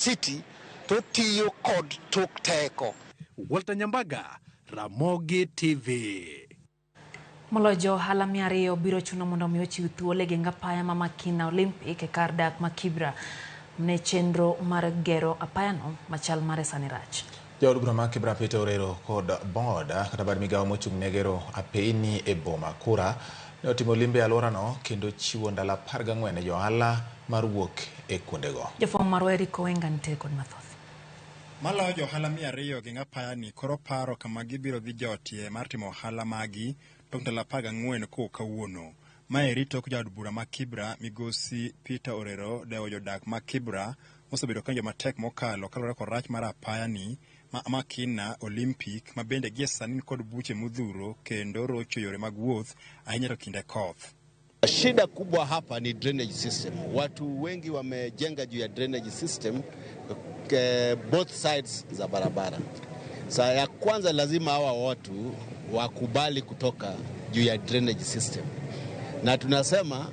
City to tiyo kod tok teko. Walter Nyambaga, Ramogi TV. Moloyo jo ohala 200 biro chuno mondo mi ochiw thuolo e geng apaya ma Makina Olympic e kar dak ma Kibra ne chenro mar gero apayano machal mare sani rach. Jaod bura ma Kibra Peter Orero kod board kata bad migawo mochung' ne gero apeyni e boma Kura ne otimo limbe e alworano kendo chiwo ndalo 14 ne johala mar wuok e kuondego. Jafwambo marwa Eric Owenga nitie kod mathoth. Maloyo jo ohala 200 geng apayani koro paro kama gibiro dhi jotie mar timo ohala magi tok ndalo 14 kowuok kawuono. Maeri tok jaod bura ma Kibra migosi Peter Orero dewo jodak ma Kibra mosebedo ka winjo matek mokalo kaluwore kod rach mar apayani ma Makina Olympic ma bende gie sani nikod buche modhuro kendo rocho yore mag wuoth ahinya to kinde koth. Shida kubwa hapa ni drainage system. Watu wengi wamejenga juu ya drainage system both sides za barabara. Saa ya kwanza lazima hawa watu wakubali kutoka juu ya drainage system, na tunasema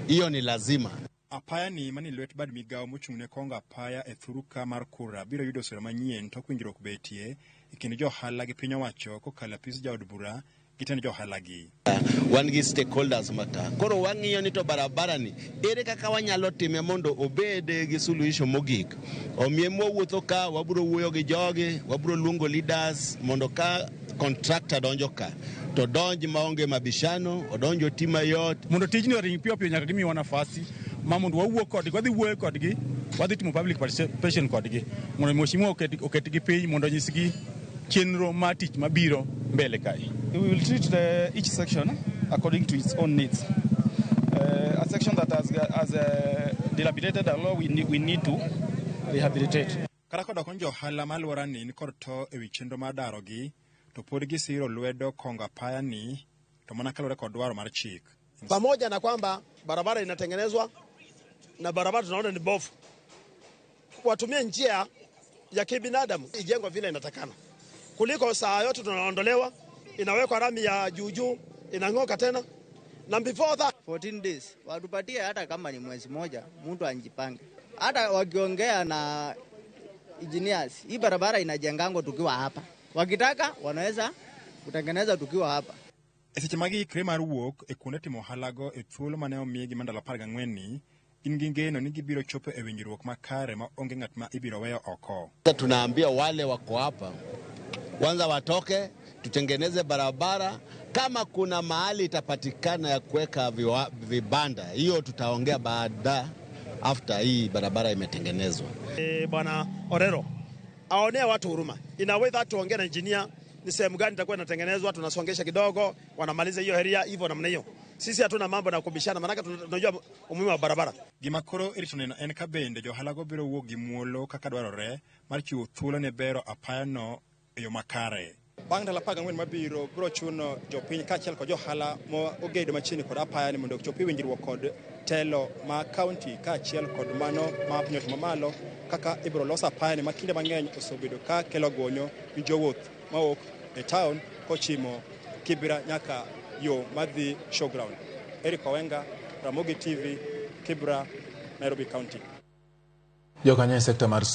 hiyo ni lazima. Apayani manie lwet bad migawo mochung' ne kongo apaya e thuruka mar Kura biro yudo sura manyien tok winjruok betie e kind jo ohala gi piny owacho kokalo apis jaod bura gi tend jo ohala gi. Wan gi stakeholders maka. Koro wang'iyo ni to barabara ni ere kaka wanyalo time mondo obed gi suluhisho mogik. Omiyo mwawuotho ka wabiro wuoyo gi jogi, wabiro luongo leaders mondo ka contractor donjo ka to donj maonge mabishano, odonj oti mayot. Mondo tijni oring piyo piyo nyaka gimiwa nafasi ma mondo wawuo kodgi, wadhi wuoyo kodgi, wadhi timo public participation kodgi mondo mheshimiwa oketgi piny mondo onyisgi chenro mar tich mabiro mbele kae. We will treat each section according to its own needs. A section that has dilapidated a law, we need to rehabilitate. Kata kodoko ni jo ohala ma alworani ni kod to ewi chenro mar darogi, to pod gisiro lwedo kongo apayani to mana kaluwore kod dwaro mar chik. Pamoja na kwamba barabara inatengenezwa na barabara tunaona ni bovu, watumie njia ya kibinadamu ijengwe vile inatakana, kuliko saa yote tunaondolewa, inawekwa rami ya juu juu, inang'oka tena. Na before that 14 days watupatie, hata kama ni mwezi moja, mtu anjipange. Hata wakiongea na engineers, hii barabara inajengango tukiwa hapa, wakitaka wanaweza kutengeneza tukiwa hapa. E seche ma giikre mar wuok e kuonde timo ohalago e thuolo mane omigi mar ndalo 14 ni, gin gi geno ni gibiro chopo e winjruok makare ma onge ng'at ma ibiro weyo oko. Tunaambia wale wako hapa kwanza watoke, tutengeneze barabara. Kama kuna mahali itapatikana ya kuweka vibanda, hiyo tutaongea baada after hii barabara imetengenezwa. Bwana Orero aonee watu huruma, inaweza tuongee na engineer ni sehemu gani itakuwa inatengenezwa, tunasongesha kidogo, wanamaliza hiyo area hivyo namna hiyo. Sisi hatuna mambo na kubishana, maanake tunajua umuhimu wa barabara. Gima koro irito neno en ka bende jo ohalago biro wuok gi muolo kaka dwarore mar chiwo thuolo ne bero apayano e yo makare. Bang' ndalo 14 mabiro biro chuno jopiny kaachiel kod johala ma ogedo machiegni kod apayani mondo ochop e winjruok kod telo ma kaunti kaachiel kod mano ma piny owacho mamalo kaka ibiro los apayani ma kinde mang'eny osebedo ka kelo gwonyo ni jowuoth mawuok e town kochimo Kibra nyaka yo madhi Showground. Eric Owenga, Ramogi TV, Kibra, Nairobi County. Jokanyo e sekta mar somo.